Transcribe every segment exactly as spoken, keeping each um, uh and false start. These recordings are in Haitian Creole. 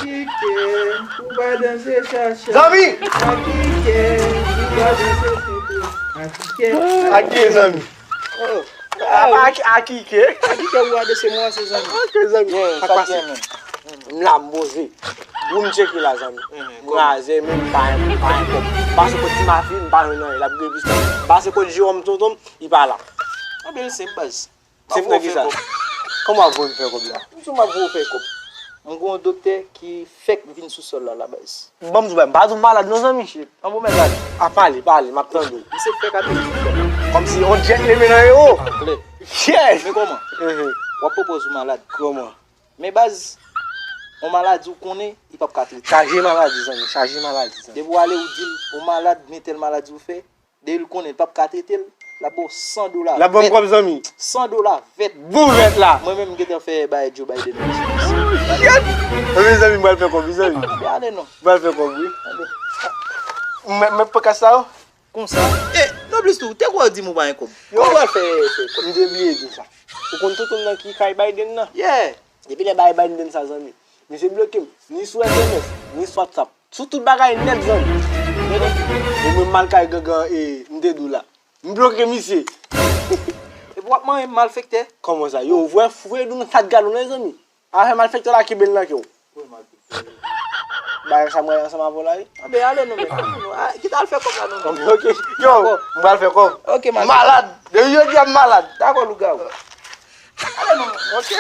Akike, ou pa danse chacha. Zanmi! Akike, ou pa danse sento. Akike. Akike, zanmi. Oh. Akike. Akike, ou a danse mwen, se zanmi. Ok, zanmi. Sa k pase? M la, m poze. Ou m tcheke la, zanmi. M raze, men m pa, m pa gen kòb. M pase kot ti mafi, m pa jwenn anyen. L ap gade pistòl. M pase kot Jewòm, tonton m, li pa la. Anben, l senp, baz. Senp nan kisa? Kòman w ap voye m fè kòb la? M di w m ap voye w fè kòb. M gen yon doktè ki fèk vin sou sòl la, la, baz. Ban m di w bagay, m pa di w malad non, zanmi. Shit. An bon, mèt, gade. A, pale, pale, m ap tande w. Misye fèk ap vin sou sòl la. Kòmsi yon djèt leve nan ewo. Klè. Yes! Men kòman? Mhm. W ap pran pòz ou malad. Kòman? Men baz, yon maladi ou konnen, li p ap ka trete. Chaje maladi, zanmi, chaje maladi, zanmi. Depi w ale, ou di l, ou malad, men tèl maladi ou fè, depi l konnen, li p ap ka trete l, l ap ba w san dola vèt. L ap ban m kòb, zanmi. San dola vèt. Bon vèt la. Mwen menm, m gentan fè bay Joe Biden. Oh, shit! Mezanmi, m pral fè kòb, wi, zanmi. Anben, ale non. M pral fè kòb, wi. Anben. M, m pran kach sa yo? Konsa. E, noblis tou, te kwè w di m ou pa gen kòb. Yo. Kòman w pral fè, fè kòb? M te bliye di w sa. Ou konn tonton m nan ki kay Biden nan? Yeah. Depi lè bay Biden sa, zanmi, misye bloke m, ni sou S M S, ni sou WhatsApp. Sou tout bagay nèt, zanmi. E mwen m al kay gangan, e, m te di w la. M bloke misye. Epi w ap manyen m, malfektè. Kòman sa? Yo, voye, voye dou nan kat galon nan, zanmi. Afè malfektè la kenbe l nan ke w. Bagay sa mwen ansanm avè w la, wi. Anben, ale non, men. Kite al fè kòb la non. Anben, ok. Yo, m pral fè kòb. Ok, malfektè. Malad. Depi jodi a m malad. Dakò, lougawou. Ale non, men. Ok.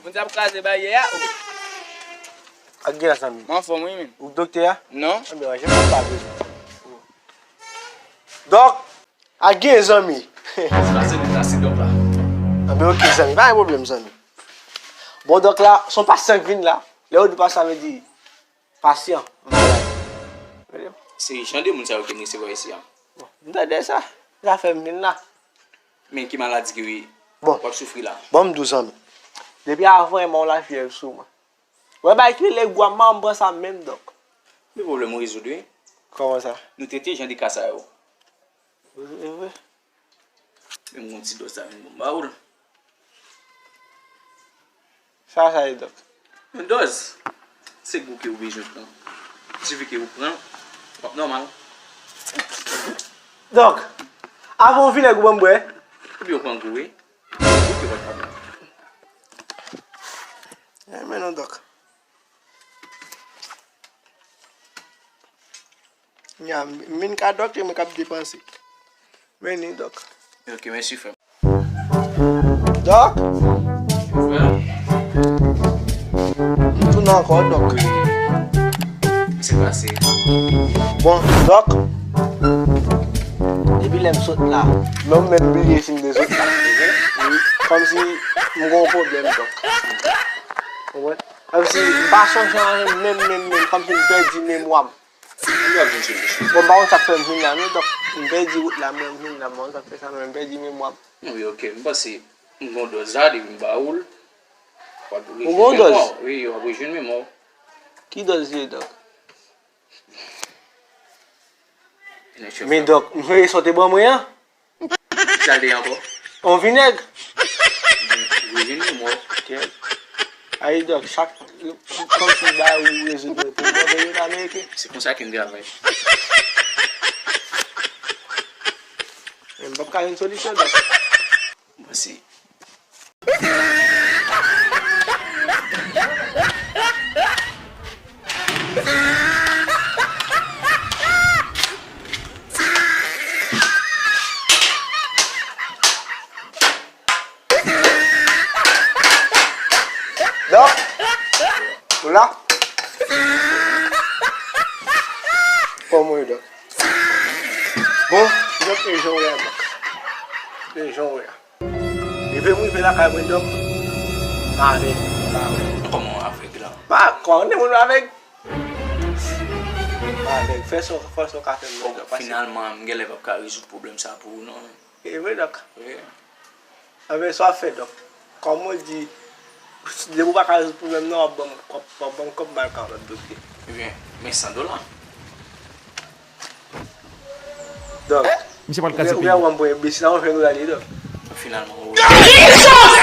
Moun sa ap kraze baryè a, o. Ak gen la, zanmi. Mwen anfòm, wi, men. Ou doktè a? Non. Anben, jen pa bezwen. Dòk, ak gen, zanmi. Se pa se moun sa, se dòk la. Anben, ok, zanmi. Pa gen pwoblèm, zanmi. Bon, dòk la, se yon pasyan k vin la. Lè yo di pasyan, vle di pasyan malad. Se jan de moun sa yo ki n resevwa isi a. Bon, m tande sa. Sa fè m vin la. Men ki maladi ki w ap soufri la? Bon, m di w, zanmi. Depi avan yè m gon lafyèv sou mwen. Wè bagay ki rele gwa m, m pran sa menm, dòk. Men pwoblèm ou rezoud, wi. Kòman sa? Nou trete jan de ka sa yo. Wi, wi, wi. Men m gon ti dòz sa vin pou m ba ou l. Sa sa ye, dòk? Yon dòz. Se gou ke ou bezwen pran. Sifi ke ou pran, w ap nòmal. Dòk, avan w vin, ou ban m bwè. Ebyen, ou pran gou, wi. Gou ke w ap pran. Eh, men non, dòk. Nya, m vin ka dòk, e mwen k ap depanse. Men ni, dòk. Ok, mèsi, frè m. Dòk? Frè m. M tounen ankò, dòk. Wi. Sa k pase? Bon, dòk. Depi lè m sot la, menm, menm bliye si m te sot la. Wi. Kòmsi m gon pwoblèm, dòk. Konprann? Kòmsi m pa sonje anyen menm, menm, menm, kòmsi m pèdi memwa m. Li ap jwenn solisyon. Bon, m pa konn sa k fè m vin la, non, dòk, m pèdi wout la, mwen, m vin la, m pa konn sa k fè sa, men m pèdi memwa m. Wi, ok, m panse m gon dòz la, depi m ba ou l, w ap rejwenn memwa w. Ou gon dòz? Wi, w ap rejwenn memwa w. Ki dòz li ye, dòk? Men, dòk, m veye sa w te ban mwen an? Sa l te ye ankò? On vinèg. Vin, vin, vin, mò. Kèt. Ay, dòk, chak, kòmsi ba ou rezoud mwen pou mwen veye nan Ameriken. Se konsa ke m travay. Men m p ap ka jwenn solisyon, dòk. M panse. Dòk, ou la? Kòman w ye, dòk? Bon, dòk, e jan w ye a, dòk. E jan w ye a. Rive m rive lakay mwen, dòk, m avèg, m pa wè. Kòman w avèg la? Pa konnen moun avèg. M avèg. Fè sa, fè sa w ka fè m, dòk, pase. Finalman, m genlè p ap ka rezoud pwoblèm sa pou ou, non. E vre, dòk. Wi. Anben, sa w ap fè, dòk? Kòm ou di, Depi w pa ka rezoud pwoblèm nan, w ap ban m kòb, w ap ban m kòb, m al ka yon lòt doktè. Ebyen, men san dola. Donk, Misye pral ou kraze gen peyi. Ou gen pran enbesil la, ou fè nou rale donk. Finalman, ou.